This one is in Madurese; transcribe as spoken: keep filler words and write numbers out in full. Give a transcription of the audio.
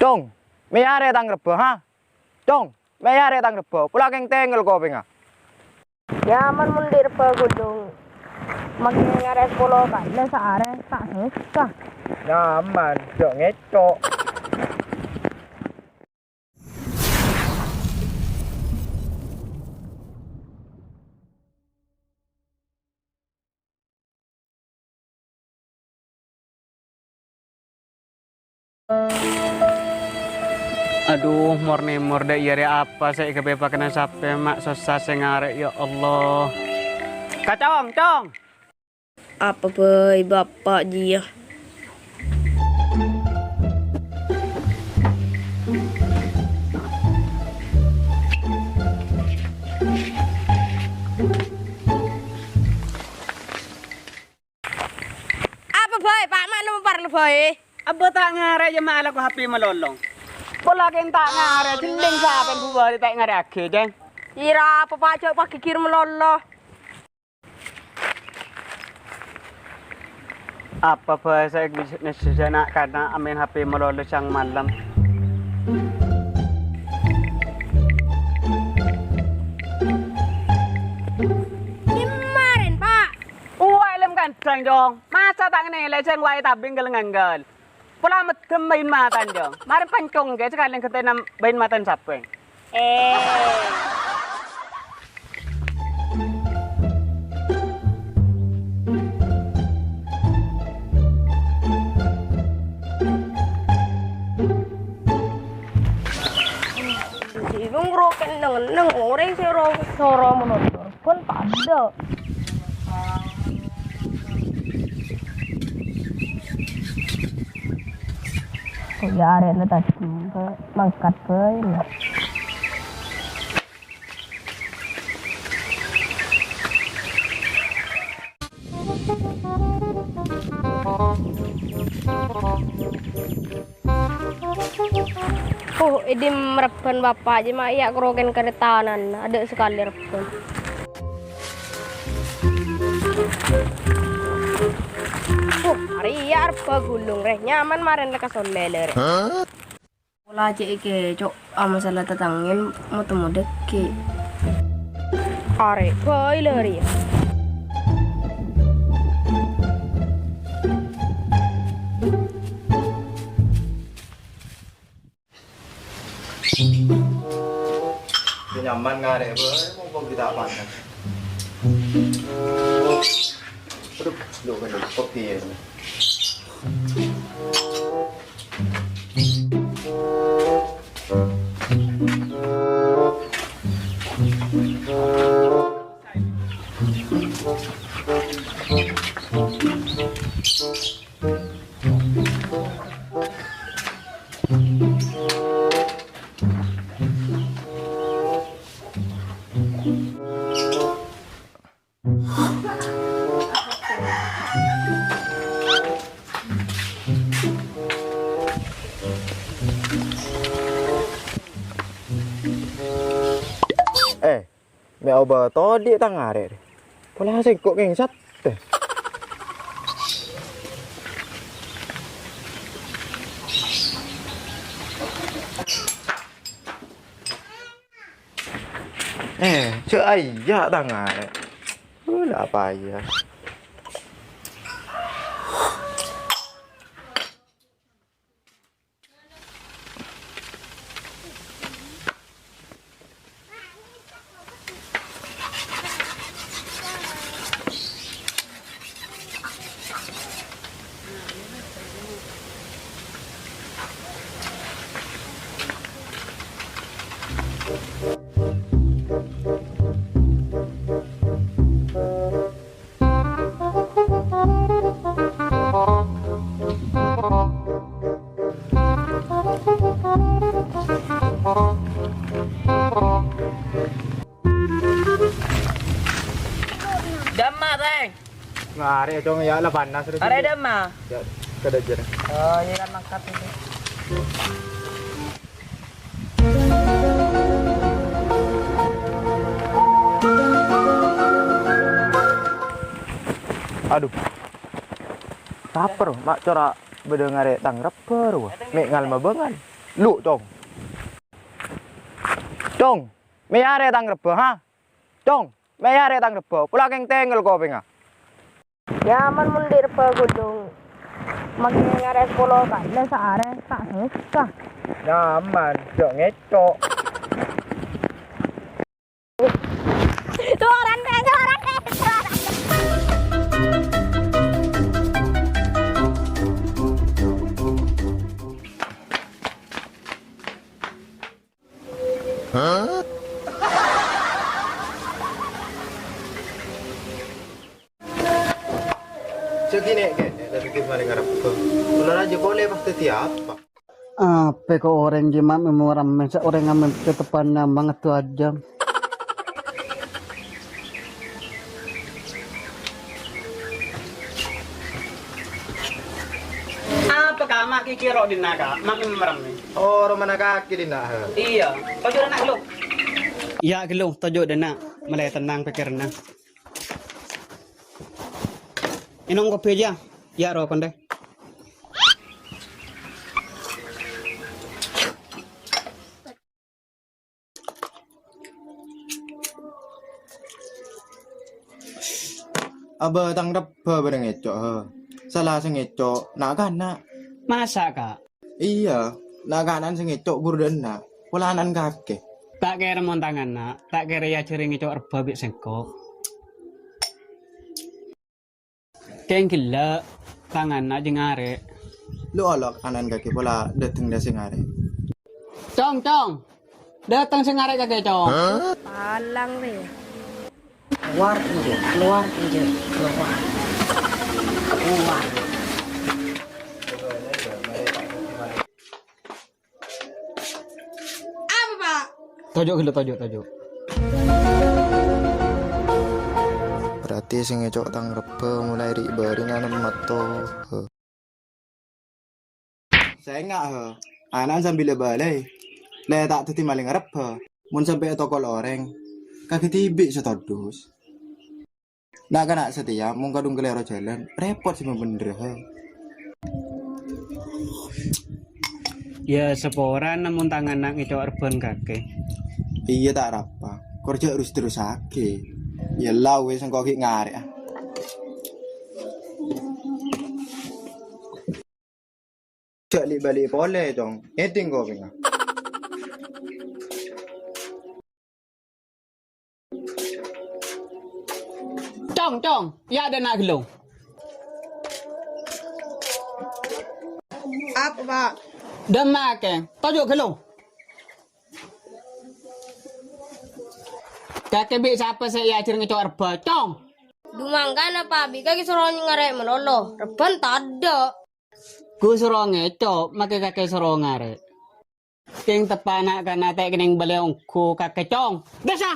Cong, mè' arè tang rebbhâ, ha? Cong, mè' arè tang rebbhâ, pola kèng tengngel kopèngnga. Nyaman mon dhi' rebbhâ ghulung. Makè ngarè' sapolo kalè saarè, ta' sossa. Nyaman, jhâ' ngèco'. Adhu, mor-nèmor dâ' iyâ rè apa sè èghâbây pakènna sapè, ma' sossa sè ngarè', ya Allah. Kacong, Cong! Apa bhâi Bapa' jiyâ? Apa bhâi, Pa', ma' nemmo parlo bhâi? Abâ ta' ngarè' jâ ma' alako H P malolo. Pola kèng ta' ngarè', jhelleng sapèn bu bâri' ta' ngarè'aghi, Cèng. Ira apa, Pa', jhâ' pagigir malolo. Apa bhâi sè bisa na'-kana' amèn H P malolo sèyang malem? Dimmarèn, Pa'? Uwâ' è lem kandhâng, Cong. Masa ta' nganèlè sèng waè tabing ghâl-ngangghâl. Pola meddem bâin mata, Cong. Marè pancong ghi' sakalèyan ghântèna bâin matana sapè. Eh. Bingung ro kennengneng orèng sè ro soro monotor pon padâ. Kok ya arèna tadi, mangkat bhâi lah. Oh, è dimma rebbhâna Bapa' jiyâ ma' iyâ krokèn karetanan, adâ' sakalè rebbhâna. Oh, arèya rebbhâ ghulung rè, nyaman marèn rè ka sollè lè rè. Pola cè' èkèco', amasalah tatangngèn moto-moto dhâggi'. Arè bhâi la rèya. Nyaman ngarè' bhâi, mumpung kita pantes. Aduh, aduh, aduh, kopi ya. Eh, mè' obâ todi' tang arè rè. Pola sèngko' kèngsat, tè. Eh, cè' aiyâ tang arè. Uh, la apa ya? Damma, Tèng. Ngarè', Cong, ya, la panas terus. Arè' damma. Ya, kada aja. Oh, iya kan mangkat itu. Adhu. Tapèr, ma' cora' bâdâ ngarè' tang rebbhâ rowa. Mè' ngalma bângal. Lu, Cong. Cong, mè' arè tang rebbhâ, ha? Cong, mè' arè tang rebbhâ. Pola kèng tengngel kopèngnga. Nyaman mon dhi' rebbhâ ghulung. Makè ngarè sapolo kalè saarè, ta' sossa. Nyaman, jhâ' ngèco'. Suarane, suarane, suarane. Jhâ' ghi' nè'-kènè' la dhâddhi malèng arep. Pola rajâ polè pas dhâddhi apa? Apè ko' orèng ghi' ma' mè' morammè, sa' orèng amèmpa teppa'na mangetto ajâm. Apa, Ka'? Ma' kèkè ro' dinna', Ka'? Ma' mè' morammè. Oh, romana kakè dinna', ha? Iyâ. Toju' dinna', Ghâllu. Iyâ, Ghâllu, toju' dinna'. Mèlè tennang pèkkèranna. Ènom kopi jâ. Iyâ, ro, Kondè. Abâ tang rebbhâ bârâ ngèco', he. Sala sè ngèco', na'-kana'. Masa', Ka'? Iyâ, na'-kana'an sè ngèco' buru dâ' enna', pola ana'na kakè. Ta' kèra mon tang ana', ta' kèra èajhâri ngèco' rebbhâ bi' sèngko'. Kèng ghellâ', tang ana' jhâ' ngarè'. Lo'-olo' ana'na kakè pola dâteng dâ' sè ngarè'. Cong, Cong! Dâteng sè ngarè' kakè, Cong! Palang rè. Keluar, enjâ', keluar, enjâ', keluar. Keluar. Apa, Pak? Toju' ghâllu, toju', toju'. Berarti sè ngèco' tang rebbhâ molaè ri'-bâri' nanem matto. Sènga', he. Ana'na sambilla bâlâi. Lè ta' dhâddhi malèng rebbhâ. Mon sampè' ètokol orèng, kakè dhibi' sè todus. Na'-kana' satèya mon kadhung kalèro jhâlân, rèpot sè mabhendherra, he. Yâ, saporana mon tang ana' ngèco' rebbhâna kakè. Iyâ, ta' arapa. Kor jhâ' rus-terrossaghi. Yâ, la wis, engko' ghi' ngarè'a. Jhâ' li'-bâli' polè, Cong. Ngèdhing kopèngnga. Cong, Cong, yâ' dâ' enna' ghâllu. Apa, Pak? Dâ' emma kakè, toju' ghâllu. Kakè bi' sapa sè èajhâr ngèco' rebbhâ, Cong? Dhu mangkana, Pak, bi' kakè soro ngarè' malolo, rebbhâna tadâ'. Ghu soro ngèco', makè kakè soro ngarè'. Kèng teppa'na kana' ta' kennèng bâlâi ongghu kakè, Cong. Dâsa!